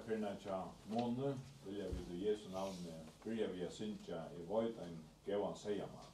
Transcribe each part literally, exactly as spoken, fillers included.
Ferðina hjá Monu vilja vit í Jesu navni byrja við at syngja Eg veit ein góðan seyðamann.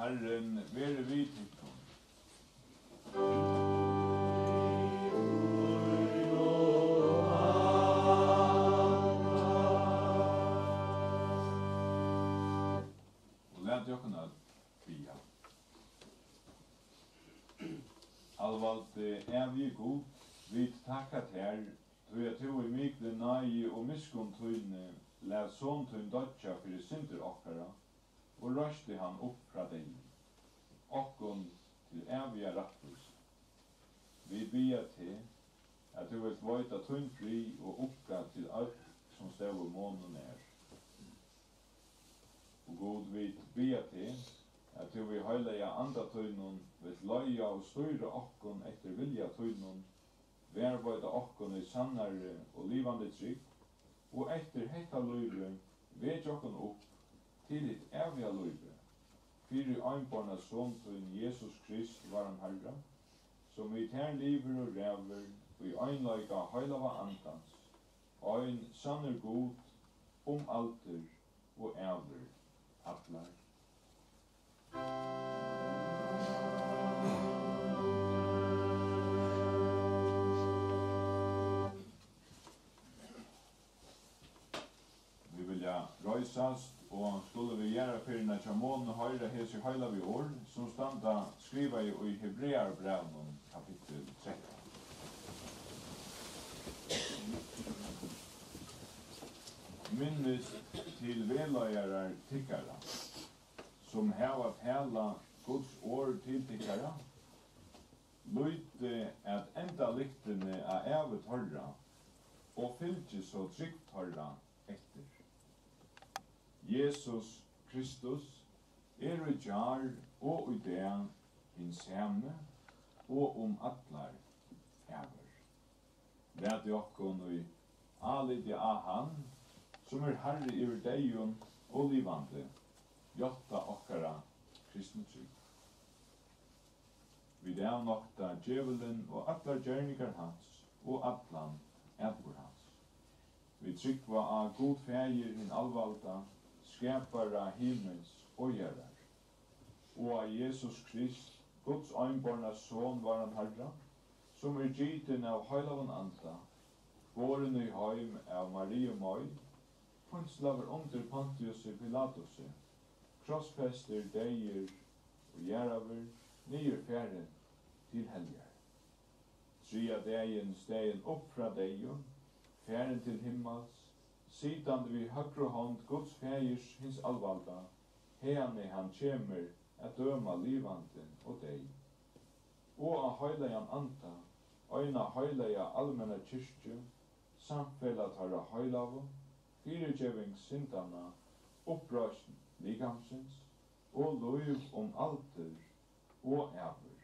Harrin veri við tykkum. Og latið okkum øll biðja. Alvaldi, ævigi Gud, vit takka tær, tí at tú í miklu náði og miskunn tíni læt Son tín doyggja fyri syndir okkara og reisti hann upp frá deyðum, okkum til æviga rættvísi. Vit biðja teg, at tú vilt veita tín frið og ugga til øll, sum stóðu monnum nær. Og Gud, vit biðja teg, at tú við heilaga Anda tínum vilt leiða og stýra okkum eftir vilja tínum, varðveita okkum í sannari og livandi trúgv, og eftir hetta lívið vekja okkum upp til hitt æviga lívið, fyri einborna Son tín, Jesus Krist, várran Harra, sum við tær livir og ræður í einleika heilaga Andans, ein sannur Gud, um aldur og ævir allar. Vit vilja reisast, og skulu vit jarðarferðina hjá Monu hoyra hesi heilagu orð, sum standa skrivaði í Hebrearabrævinum, kapittul trettan. Minnist til vegleiðarar tykkara, sum hava talað Guds orð til tykkara. Lítið at endalyktinni av ævi teirra, og fylgið so trúgv teirra eftir. Jesus Kristus er í gjár og í dag hin sami og um allar ævir. Latið okkum í áliti á hann, sum er Harri yvir deyðum og livandi, játta okkara kristnu trúgv. Vit avnokta djevulin og allar gerningar hans og allan atburð hans. Vit trúgva á Gud Faðir hin alvalda, skapara himins og jarðar, og á Jesus Krist, Guds einborna Son, várran Harra, sum er gitin av heilagum Anda, borin í heim av Mariu Mei, pínslaður undir Pontiusi Pilatusi, krossfestur, deyður og jarðaður, niðurfarin til heljar. Triðja dagin staðin upp frá deyðum, farin til himmals, sitandi við høgru hond Guds Faðirs hins alvalda, haðani hann kemur at døma livandi og deyð. Og á heilagan Anda, eina heilaga almenna kirkju, samfelag teirra heilagu, fyrigeving syndanna, uppreisn likamsins og lív um aldur og ævir.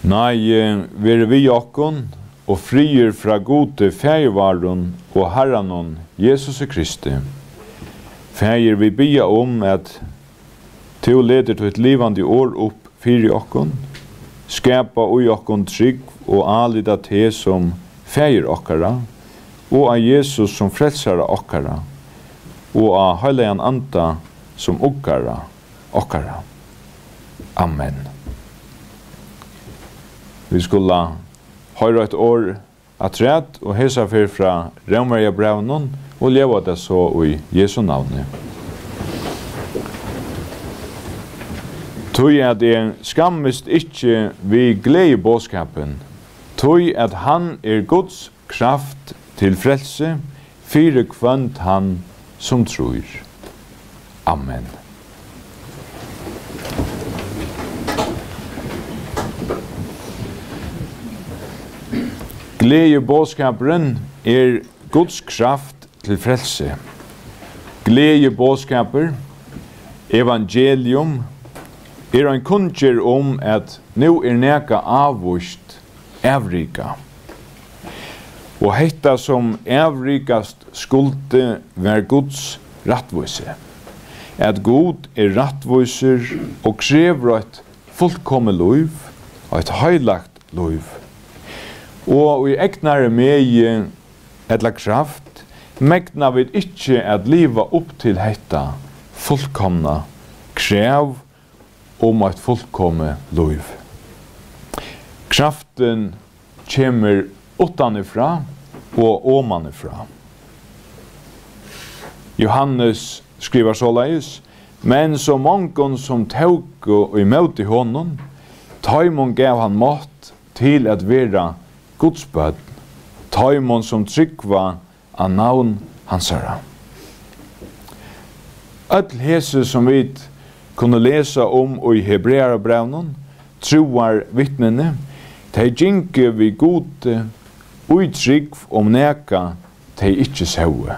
Náði veri við okkum og friður frá Gudi Faðir várum og Harranum Jesusi Kristi. Faðir, vit biðja um, at tú letur títt livandi orð upp fyri okkum, skapa í okkum trúgv og álit á teg sum Faðir okkara, og á Jesus sum Frelsara okkara, og á Heilagan Anda sum Uggara okkara. Amen. Vit skulu hoyra eitt orð afturat, og hesa ferð frá Rómverjabrævinum, og ljóðar tað so í Jesu navni. Tí at eg skammist ikki við gleðiboðskapin, tí at hann er Guds kraft til frelsi fyri hvønn tann, sum trýr. Amen. Gleðiboðskapurin er Guds kraft til frelsi. Gleðiboðskapur, evangelium, er ein kunngerð um, at nú er nakað ávíst avrikað. Og hetta, sum avrikast skuldi, var Guds rættvísi, at Gud er rættvísur og krevur eitt fullkomið lív, eitt heilagt lív. Og í egnari megi ella kraft megna vit ikki at liva upp til hetta fullkomna krav um eitt fullkomið lív. Kraftin kemur uttanífrá og omanífrá. Jóhannes skrivar soleiðis: "Men so mongum, sum tóku ímóti honum, teimum gav hann mátt til at vera Guds børn, teimum, sum trúgva á navn hansara." Øll hesi, sum vit kunnu lesa um í Hebrearabrævinum, trúarvitnini, tey gingu við Gudi í trúgv um nakað, tey ikki sóu.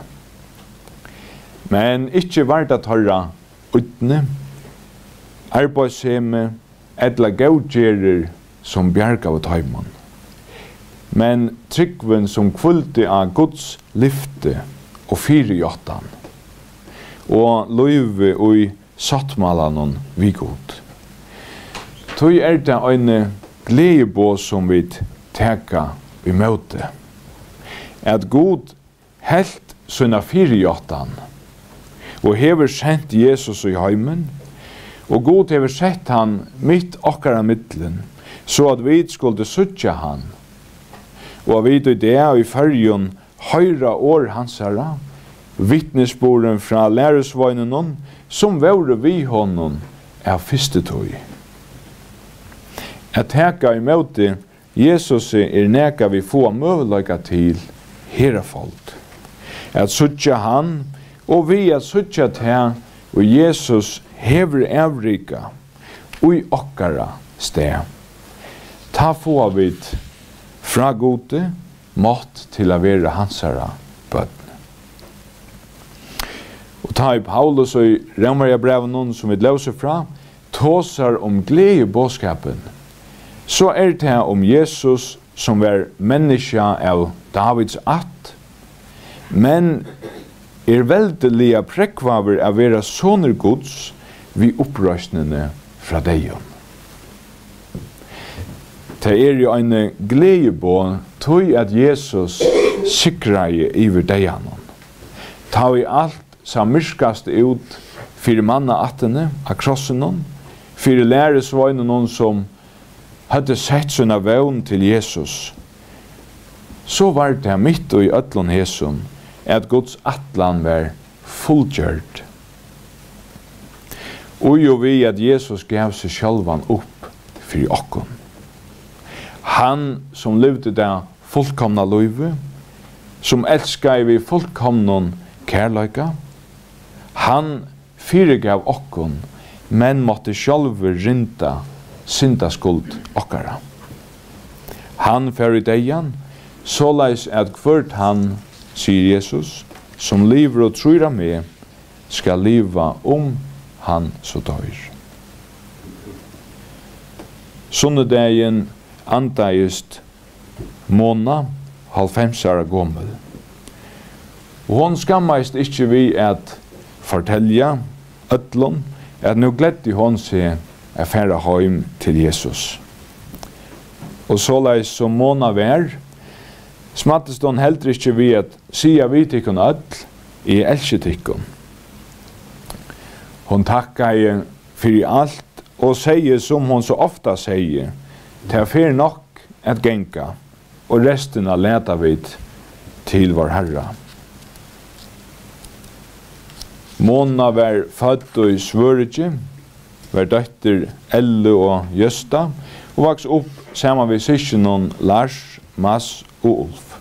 Men ikki var tað teirra ídni, arbeiðssemi ella góðgerðir, sum bjargaðu teimum, men trúgvin, sum hvíldi á Guds lyfti og fyrijáttan og lívið í sáttmálanum við Gud. Tí er tað eini gleðiboð, sum vit taka ímóti, at Gud helt sína fyrijáttan og hevur sent Jesus í heimin, og Gud hevur sett hann mitt okkara millum, so at vit skuldu síggja hann, og at vit í dag í Føroyum hoyra orð hansara, vitnisburðin frá lærisveinunum, sum vóru við honum av fyrstu tíð. At taka ímóti Jesusi er nakað, vit fáa møguleika til her á fold. At síggja hann, og við at síggja tað, ið Jesus hevur avrikað í okkara stað, tá fáa vit frá Gudi mátt til at vera hansara børn. Og tá ið Paulus í Rómverjabrævinum, sum vit lósu frá, tosar um gleðiboðskapin, so er tað um Jesus, sum var menniskja av Davids ætt, men er veldiliga prógvaður at vera sonur Guds við uppreisnini frá deyðum. Tað er jú eini gleðiboð, tí at Jesus sigraði yvir deyðanum. Tá ið alt sá myrkast út fyri mannaættini á krossinum, fyri lærisveinunum, sum høvdu sett sína vón til Jesus, so var tað mitt í øllum hesum, at Guds ætlan var fullgjørd. Í og við at Jesus gav seg sjálvan upp fyri okkum. Hann, sum livdi tað fullkomna lívið, sum elskaði við fullkomnum kærleika, hann fyrigav okkum, men mátti sjálvur rinda syndaskuld okkara. Hann fór í deyðan, soleiðis at hvør tann, sigur Jesus, sum livir og trýr á meg, skal liva, um hann so doyr. Sunnudagin andaðist Mona, hálvfems ára gomul. Og hon skammaðist ikki við at fortelja øllum, at nú gleddi hon seg at fara heim til Jesus. Og soleiðis sum Mona var, smaddist hon heldur ikki við at siga við tykkum øll: Eg elski tykkum. Hon takkaði fyri alt og segði, sum hon so ofta segði: Tað fer nokk at ganga, og restina lata vit til Várharra. Mona var fødd í Svøríki, var dóttir Ellu og Jøsta og vaks upp saman við systkinum Lars, Mads og Ulf.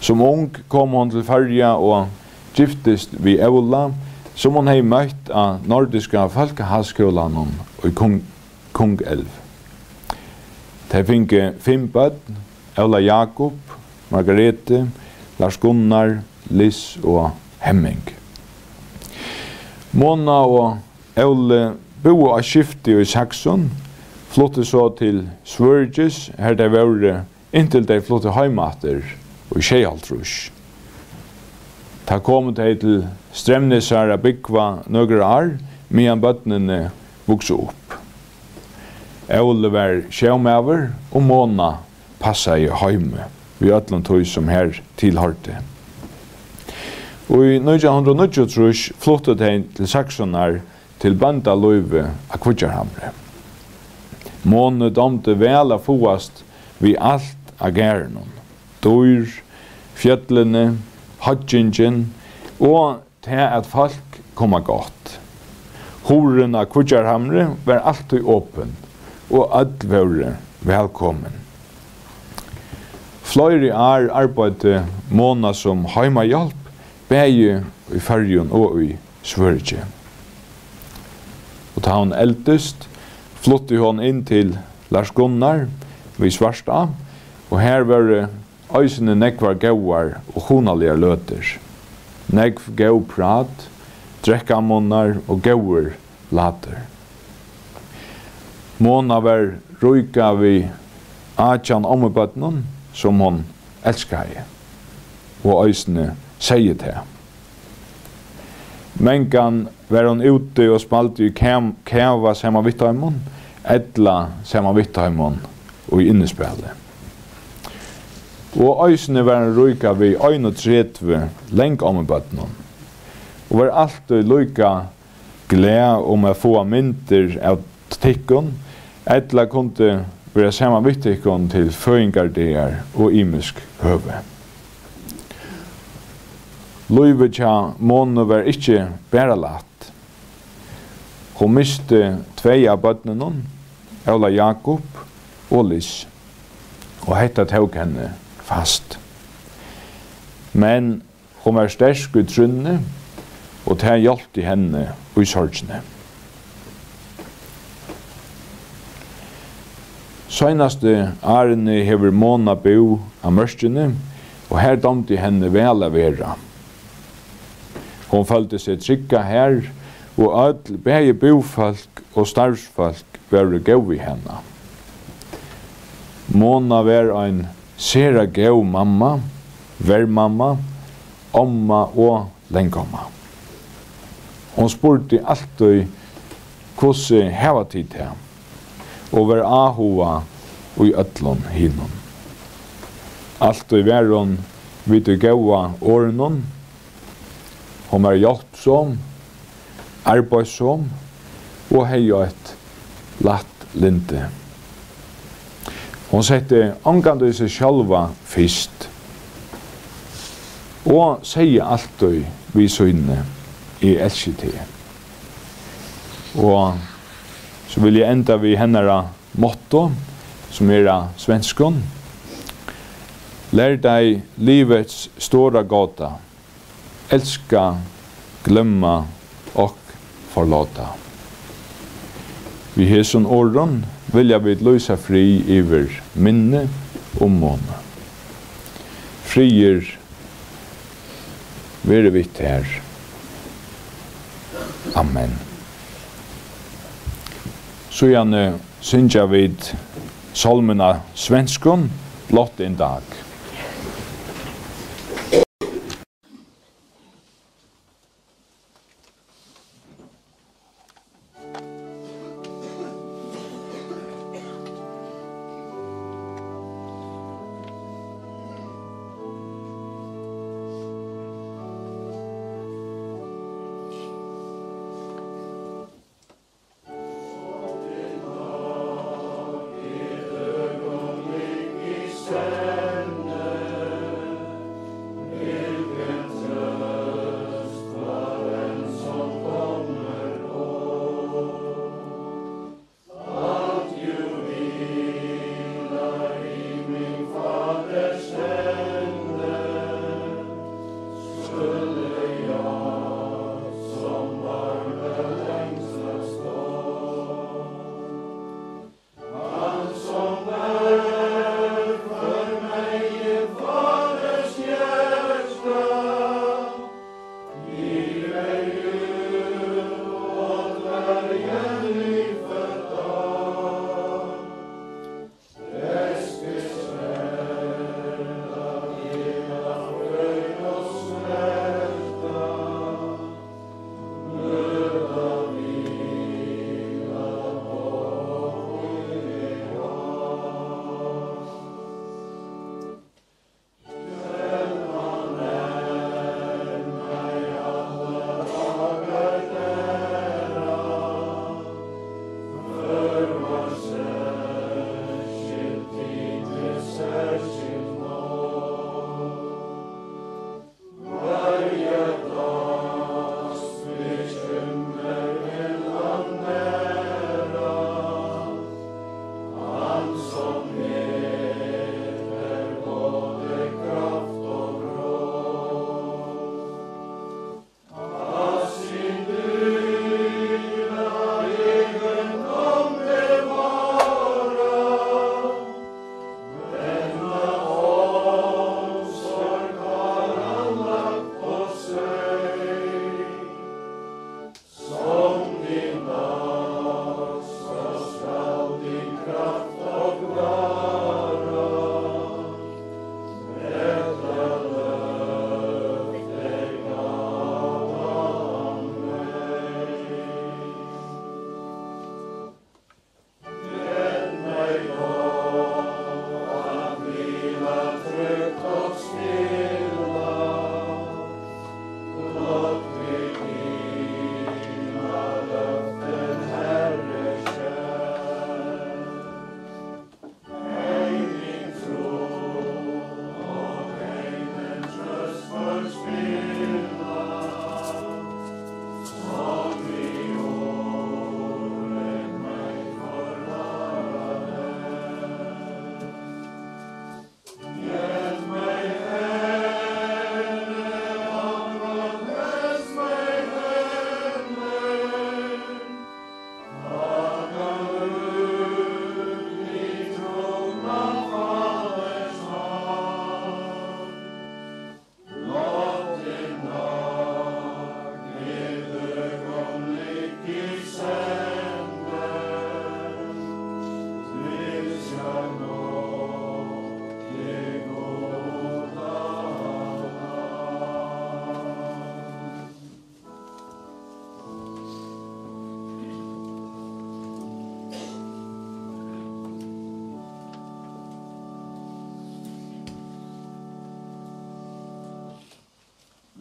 Sum ung kom hon til Føroya og giftist við Óla, sum hon hevði møtt á Nordiska Fólkaháskúlanum í Kong-, Kongálv. Tey fingu fimm børn: Óla Jákup, Margrethe, Lars Gunnar, Lis og Hemming. Mona og Óli búðu á skifti í Saksun, fluttu so til Svøríkis, har tey vóru, inntil tey fluttu heim aftur í sjeyoghálvtrýss. Tá komu tey til Streymnesar at búgva nøkur ár, meðan børnini vuksu upp. Óli var sjómaður og Mona passaði heimið við øllum tí, sum har tilhoyrdi. Í nítjan hundrað og níggjuogtrýss fluttu tey til Saksunar, til bóndalívið á Kvíggjarhamri. Monu dámdi væl at fáast við alt á garðinum: dýr, fjøllini, hoyggingin og tað, at fólk kom á gátt. Hurðin á Kvíggjarhamri var altíð opin, og øll vóru vælkomin. Fleiri ár arbeiddi Mona sum heimahjálp, bæði í Føroyum og í Svøríki. Og tá hon eldist, flutti hon inn til Lars Gunnar við Svartá, og har vóru eisini nógvar góðar og hugnaligar løtur. Nógv góð prát, drekkamunnar og góður latur. Mona var ríka við átjan ommubørnum, sum hon elskaði, og eisini segði tað. Mangan var hon úti og spældi í kam-, kava saman við teimum, ella saman við teimum í innispæli. Og eisini var hon ríka við einogtretivu langommubørnum, og var altíð líka glað um at fáa myndir av tykkum, ella kundi vera saman við tykkum til føðingardagar og ymisk høvi. Lívið hjá Monu var ikki bara lætt. Hon misti tvey av børnunum, Óla Jákup og Lis, og hetta tók henni fast. Men hon var sterk í trúnni, og tað hjálpti henni í sorgini. Seinastu árini hevur Mona búð á Mørkini, og har dámdi henni væl at vera. Hon føldi seg trygga har, og øll, bæði búfólk og starvsfólk, vóru góð við hana. Mona var ein sera góð mamma, vermamma, omma og langomma. Hon spurdi altíð: Hvussu hava tit tað? Og var áhugað í øllum hinum. Altíð var hon við tí góða orðinum. Hon var hjálpsom, arbeiðsom og hevði eitt lætt lyndi. Hon setti ongantíð seg sjálva fyrst og segði altíð við síni: Eg elski teg. Og so vil eg enda við hennara motto, sum er á svenskum: Lær dig livets store gåta: elska, glemme og forlade. Við hesum orðum vilja vit lýsa frið yvir minni um Monu. Friður veri við tær. Amen. Síðani Syngja vit sálmin á svenskum, Blott en dag.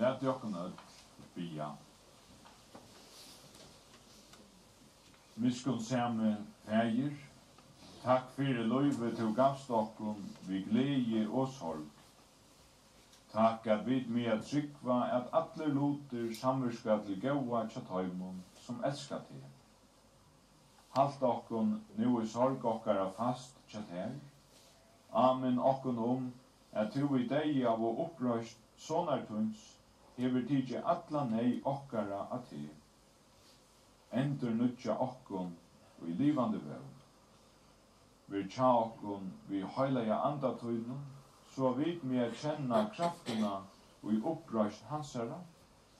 Lat okkum øll biðja. Miskunnsami Faðir, takk fyri lívið, tú gavst okkum við gleði og sorg. Takk, at vit mega trúgva, at allir lutir samvirka til góða hjá teimum, sum elska teg. Halt okkum nú í sorg okkara fast hjá tær. Áminn okkum um, at tú við deyða og uppreisn Sonar tíns hevur tikið alla neyð okkara á teg. Endurnýggja okkum í livandi vón. Ver hjá okkum við heilaga Anda tínum, so at vit mega kenna kraftina í uppreisn hansara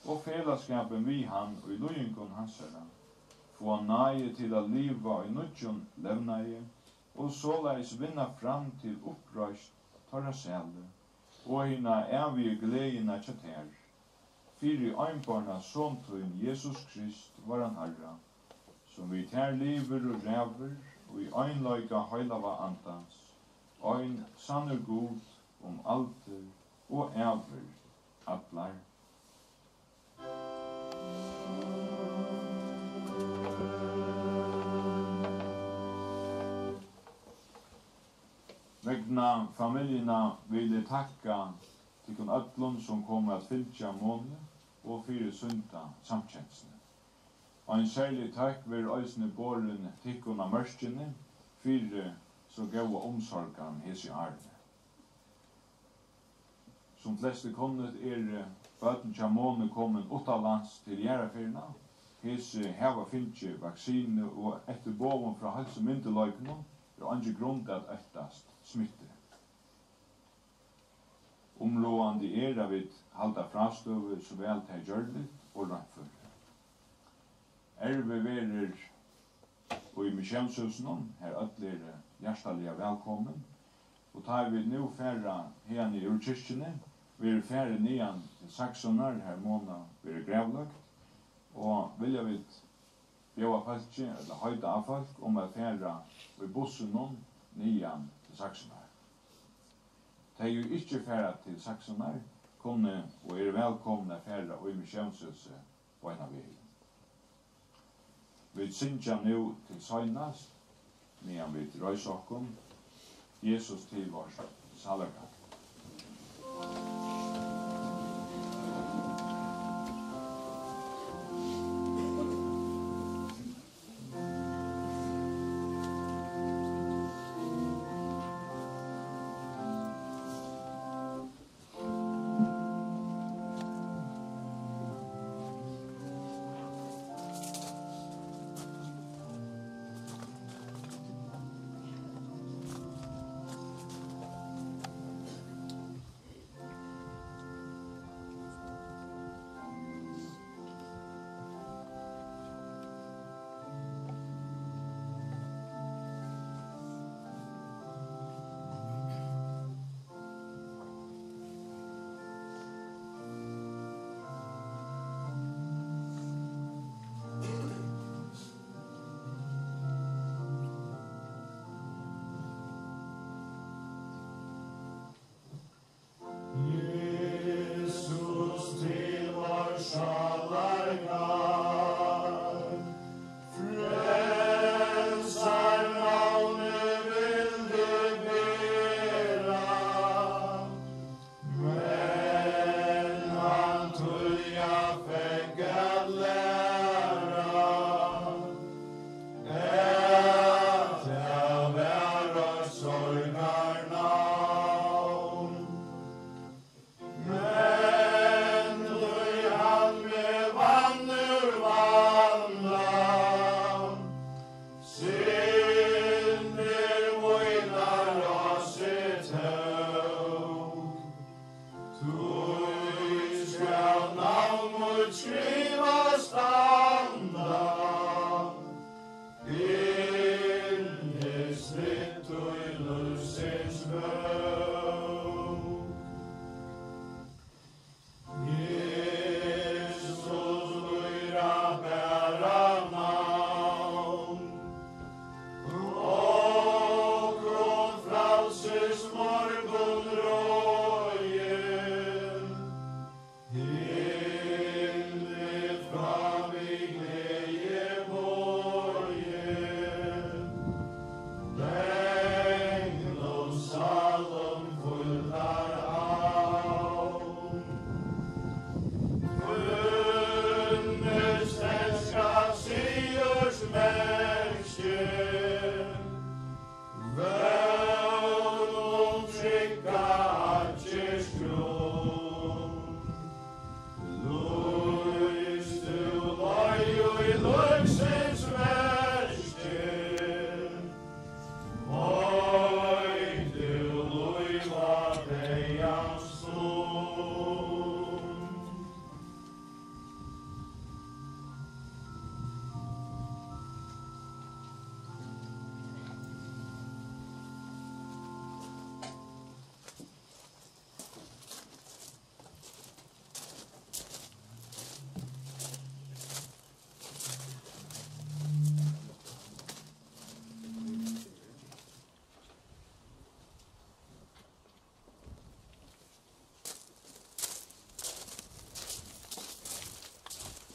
og felagsskapin við hann í líðingum hansara, og náði til at liva í nýggjum levnaði, og soleiðis vinna fram til uppreisn teirra sælu og hina ævigu gleðina hjá tær, fyri einborna Son tín, Jesus Krist, vóran Harra, sum við tær livir og ræður í einleika Heilaga Andans, ein sannur Gud, um aldir og ævir allar. Vegna familjuna vil eg takka tykkum øllum, sum komu at fylgja Monu, og fyri sýnda samkenslu. Ein serlig tøkk verður eisini borin tykkum á Mørkini fyri so góða umsorgan hesi árini. Sum flestu kunnigt, eru børn hjá Monu komin uttanlands til jarðarferðina. Hesi hava fingið vaksinu, og eftir boðum frá heilsumyndugleikunum er eingin grund at óttast smittu. Umráðandi er, at vit halda frástøðu, so væl tað er gjørligt og roynt føri. Ervið verður í Missiónshúsinum, har øll eru hjartaliga vælkomin. Og tá ið vit nú fara hiðani úr kirkjuni, verður farið niðan til Saksunar, har Mona verður gravløgd, og vilja vit bjóða fólki, ella heita á fólk, um at fara í bussinum niðan til Saksunar. Tey, ið ikki fara til Saksunar, kunnu og eru vælkomin at fara í Missiónshúsið beinanvegin. Vit syngja nú til seinast, meðan vit reisa okkum, Jesus til vårt sálargagn.